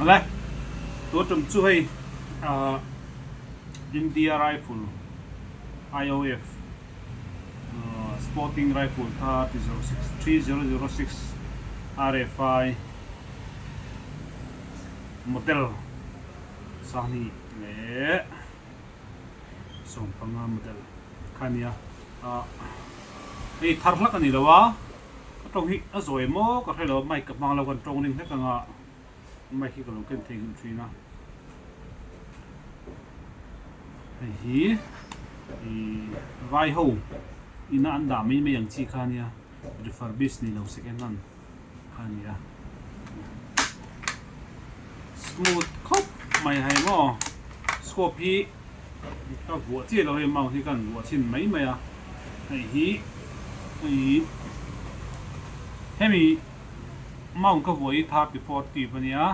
Awle, tun tum chu hei ah India Rifle IOF Sporting Rifle 3006 3006 RFI model sanghnih leh 15 model kha a nia. Ah hei thar hlak a ni lo a, ka tawng hi a zawi maw ka hre lo a, mic ka hmang lo kan tawng ring hlek ang a, mic hi ka lo ken thei nghulh thin a. Hei hi ih vai ho ina an dah mai mai ang chi kha a nia, refurbish ni lo second hand kha a ni a. Smooth khawp mai hei maw scope hi ka vuah chiah lo hei mouse hi ka han vuah chhin mai mai a hei hi hei hemi mount ka vuah hi 34 tube a nia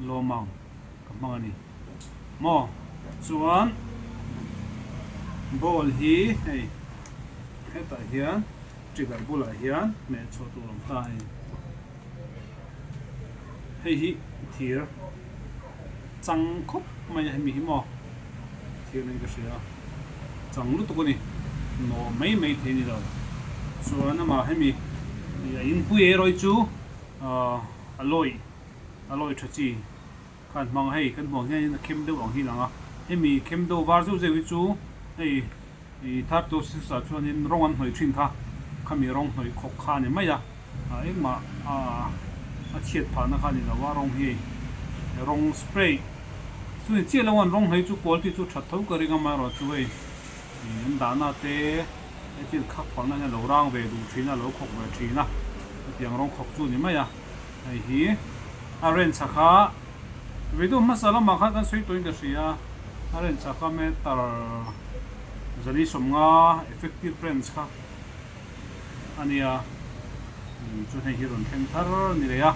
low mount ka hmang a ni maw chuan ball hi hei hetah hian trigger bulah hian hmeh chhuah tur a awm ta a ni. Hei hi thir chang khawp mai a hemi hi maw thir niin ka hria a chang lutuk a ni nawh mai mai thei a ni lo chuan amah hemi a inpui erawh hi chu ahh a lawi a lawi tha chi khan hmang a hei kan hmuh ang hianin a khem deuh ang hi a lang a hemi khem deuh var zeuh zeuh hi chu hei. I thar tur six ah chuanin rawng an hnawih thin kha, khami rawng hnawih khawk kha a ni mai a, engmah a chhiat phahna kha a ni lo a, rawng hi rawng spray chu ni chiah lo an rawng hnawih chu quality chu that tho ka ring a, amaherawhchu hei an dahna te hetiang khak palhna hian a lo rang ve duh thin a, a lo khawk ve thin a, hetiang rawng khawk chu a ni mai a, hei hi a range kha Video hmasa lamah khan kan sawi tawhin ka hria, a range ah kha meter 150 effective range kha a nia, chuan hei hi rawn thleng thar a ni leh a,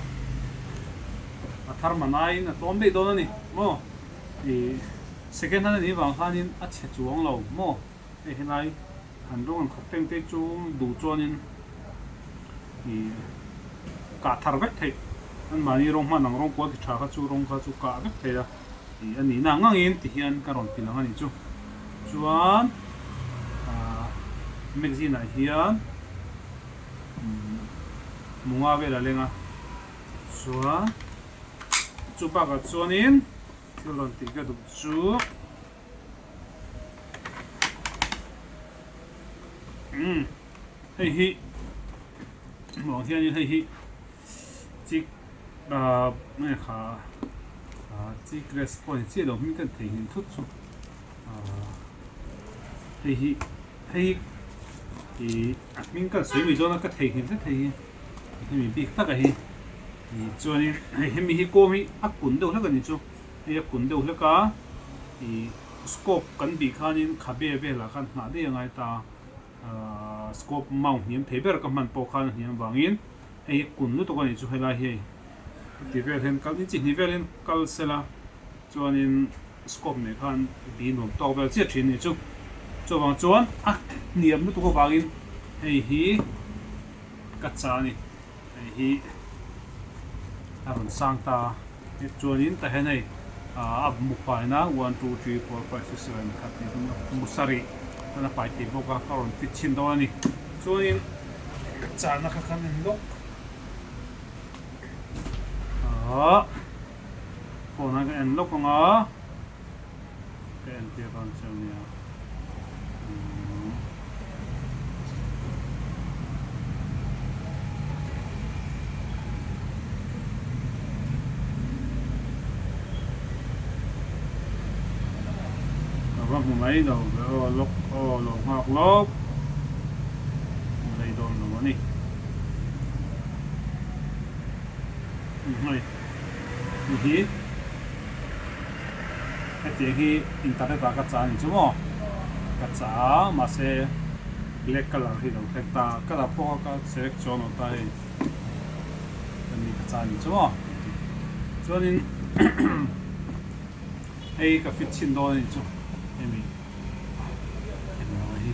a thar manaiin a tlawm daih dawn a ni maw, ih second hand a nih vang khanin a chhe chuang lo maw, hei helai han rawng an khawp teng te chu duh chuanin. Ih kah thar vek theih an mahni rawng hman ang rawng kual ti tha kha chu rawng kha chu kah vek thei a ih a nihna ang angin ti hian ka rawn ti lang a nih chu chuan ah magazine ah hian umm munga vel a leng a chuan chu bakah chuanin thil rawn tih ka duh chu. Umm hei hi hmuh ang hianin hei hi chik ah nge kha ah chik rest pawh ni chiah lo hming ka theihnghilh thut chu ah hei hi hei hi ih a hming ka sawi mai dawn a ka theihnghilh tlat hei hi hemi bik taka hi ih chuanin hei hemi hi kawm hi a kun deuh hlek a ni chu. Hei a kun deuh hlek a, ih scope kan bih khanin khabe velah khan hnah daih a ngai ta a, ahh scope mount hniam thei ber ka hman pawh khan a hniam vangin hei a kun lutuk a nih chu helai hi hei heti vel hian kal inchi hnih vel hian kal sela chuanin scope nei khan bih nuam tawk vel chiah thin a nih chu chuvang chuan a hniam lutuk avangin hei hi ka chah a ni. Hei hi a rawn sang ta a, chuanin tah hian hei a mu paina one two three four five six seven khat tih tum a mu sarih chuan a pai thei bawk a, ka rawn fit chhin dawn a ni. Chuanin ka chahna kha khan en lawk ah phone ah ka en lawk ang a. Ka entir dawn che ania. Ka va hmu mai lo ve aw lawk aw lo nghak lawk hmu rei dawn lo a ni. Hei hi. Hetiang hi internet ah ka chah a ni chu maw? Ka chah a mahse black colour hi lo thleng ta a colour pawh kha ka select chuang lo ta hei hemi ka chah a ni chu maw? Chuanin hei ka fit chhin dawn a ni chu hemi hemi ang hi.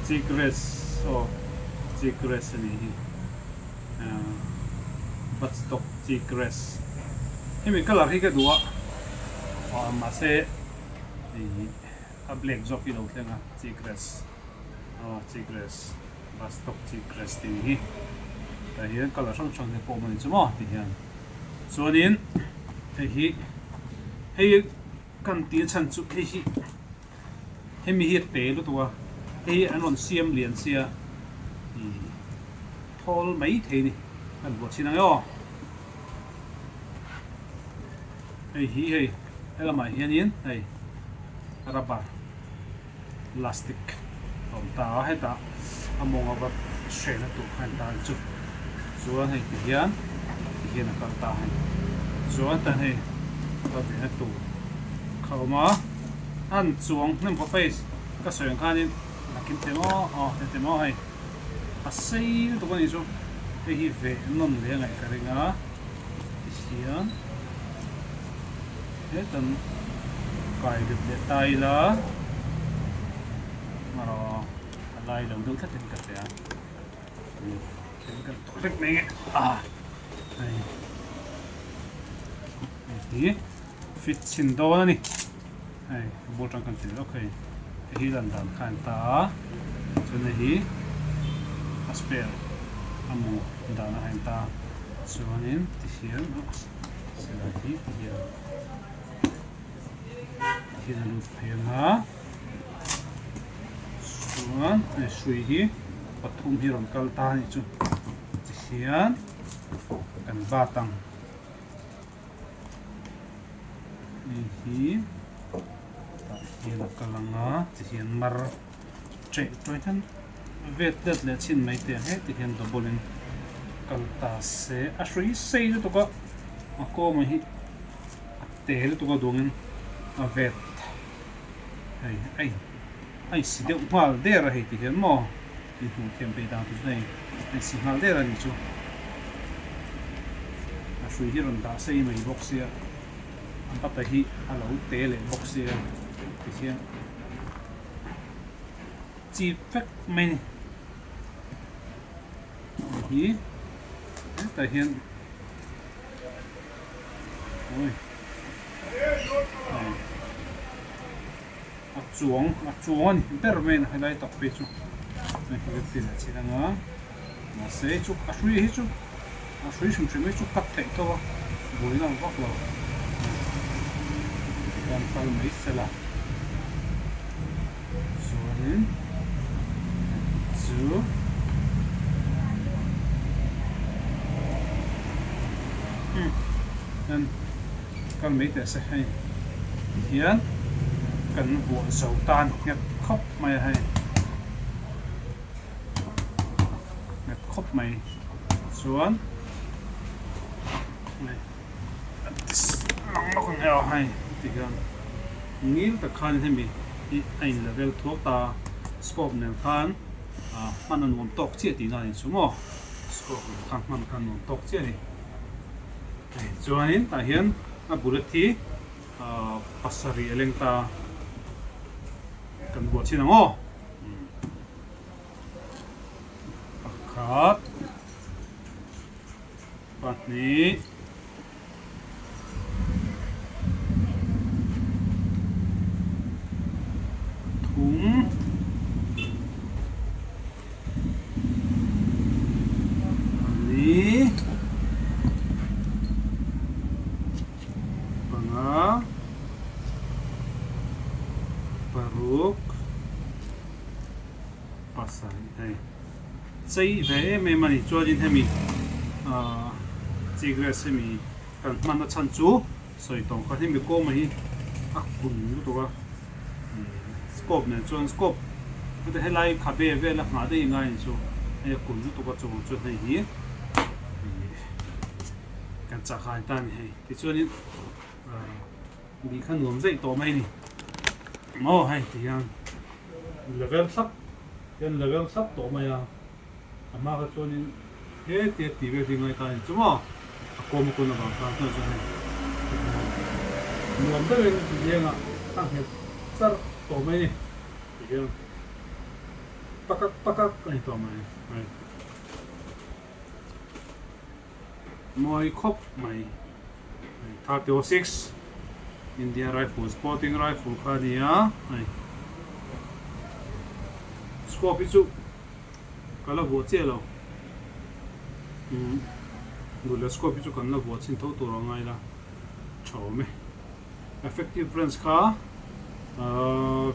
Cigarettes. Aw cheek rest a nih hi butt stock cheek rest hemi colour hi ka duh a aw mahse ih a black zawk hi lo thleng a cheek rest aw cheek rest butt stock cheek rest tih hi tah hian colour hrang hrang te pawh awm a ni chu maw ti hian chuanin hei hi hei kan tih chhan chu hei hi. Hemi hi a te lutuk a, hei hi an rawn siam lian sia ih thawl mai thei ni kan buah chhin ang e aw. Hei hi hei helamah hianin hei rubber plastic a awm ta a, hetah a mawng ava hrehna tur kha a ni ta ang chu. Chuan hei tihian tihian a kal ta a ni. Chuan tan hei a vehna tur kha a awm a. An chuang hnem khawp hei ka sawi ang khanin a kim thei maw aw hei thei maw hei a sei lutuk a nih chu hei hi veh nawn leh a ngaih ka ring a tihian hetan kai rit leh ta ila erawh a lai lo deuh tlat in ka hria kan tawh hlek mai nge a hei hei hi. Fit chhin dawn a ni. Hei bul tang kan ti lawk hei. Hei hi lan dan kha a ni ta a. Chuan hei hi a spare a mu dan a ni ta. Chuanin tihian silai hi tihian tihian a lut phei ang a. Chuan hei hrui hi pathum hi rawn kal ta a nih chu. Tihian kan bat ang. Hei hi tah hian a kal ang a ti hian mar ṭeh ṭawih hian vet let leh chhin mai teh ang heti hian double in kal ta se a hrui sei lutuk a a kawmah hi a te lutuk a duangin a vet hei a a insi deuh nghal der a hei ti hian maw inhmuh thiam peih dan tur chu hei a insi nghal der a nih chu a hrui hi rawn dah sei mai bawk sia a bata hi a lo te leh bawk sia tikhian chip vek mai a ni hei hi hetah hian ui a chuang a chuang a ni ber mai a helai tak phei chu hei hi kan ti leh ang a mahse hei chu a hrui hi chu a hrui hrim hrim hi chu cut theih tho a buaina ang vak lo kan kal mai sela chuanin chu kan kal mai teh se hei tihian kan vuah zo tan nghet khawp mai a hei nghet khawp mai chuan hei lang lawk ang e aw hei tihian ngil tak khan hemi hi a in level thuak ta scope nen khan hman a nuam tawk chiah tihna a ni chu maw scope nen khan hman kha a nuam tawk chiah a ni. Chuanin tah hian a bullet hi pasarih a leng ta kan buah chin ang aw. Pakhat pahnih thum Pali panga paruk pasarih hei chei ve em em a ni chuanin hemi ah cigarette hemi kan hman a chhan chu sawi tawng kha hemi kawma hi a kun lutuk a scope nen chuan scope heta helai khabe vel a nghah daih ngai ang chu hei a kun lutuk a chung chuan hei hi kan chah khai ta a ni hei tichuanin bih kha nuam zaih tawh mai a ni maw hei tihian level thlap hian level thlap tawh mai a. A hma kha chuanin hetia tih vel hi ngai ta a ni chu maw? A kawm a kawn avang khan chuan chuan hei nuam deuhin leng ah a nghet char tawh mai a ni ti hian. Pakak pakak a ni tawh mai hei. Mawi khawp mai hei 3006 India rifle sporting rifle kha a ni a hei. Scope hi chu ka la vuah chiah lo umm duh leh scope hi chu kan la vuah chhin tho tur a ngai la tha awm e. Effective branch kha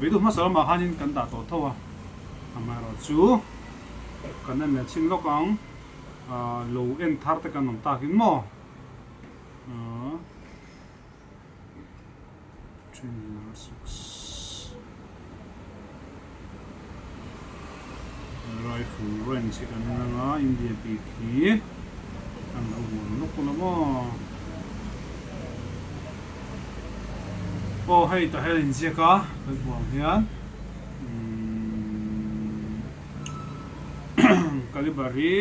video hmasa lamah khanin kan dah tawh tho a, amaherawh chu kan en leh chhin lawk ang, lo en thar te kan awm takin maw 306 Rifle range hi kan en anga India bik hi kan lo vuan lawk la maw. Aw hei tah hian inziak a kan hmuh ang hian umm caliber hi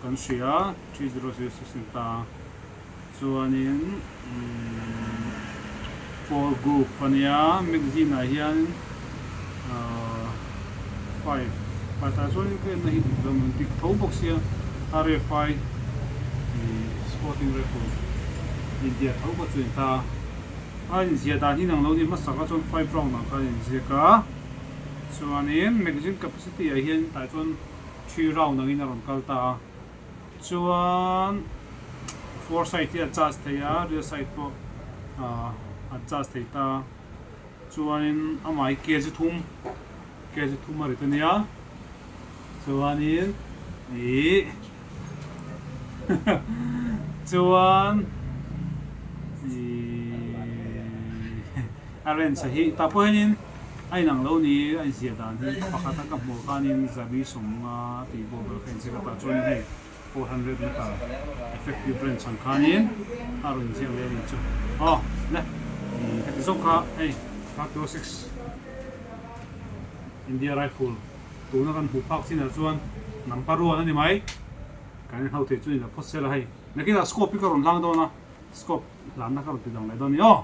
kan hria 3006 ni ta chuanin umm four group a nia magazine ah hian ahh five tah chuanin ka enna hi dik lo dik tho bawk sia RFI ih sporting record india tho kha chu a ni ta a inziah dan hi nang lo ni hmasa kha chuan five round ang khan a inziak a chuanin magazine capacity ah hian tah chuan three round angin a rawn kal ta a. Chuan fore side hi a charge thei a, rear side pawh a charge thei ta. Chuanin amah hi kg thum, kg thum a rit a nia. Chuanin ih chuan ih a range hi tah pawh hianin A inang lo ni, a inziah dan hi pakhat a ka hmuh khanin zabi sawmnga tih pawh ber ka inziak a tah chuanin hei 400 meter effective range ang khanin a rawn inziak leh a nih chu. Aw le heti zawk kha hei 306 India Rifle tuna kan hmuh phak chinah chuan number one a ni mai. Kan en ho thei chu ni lo phawt se la hei. Nakinah scope hi ka rawn hlang dawn a, scope hlanna ka rawn ti dang leh dawn a ni aw.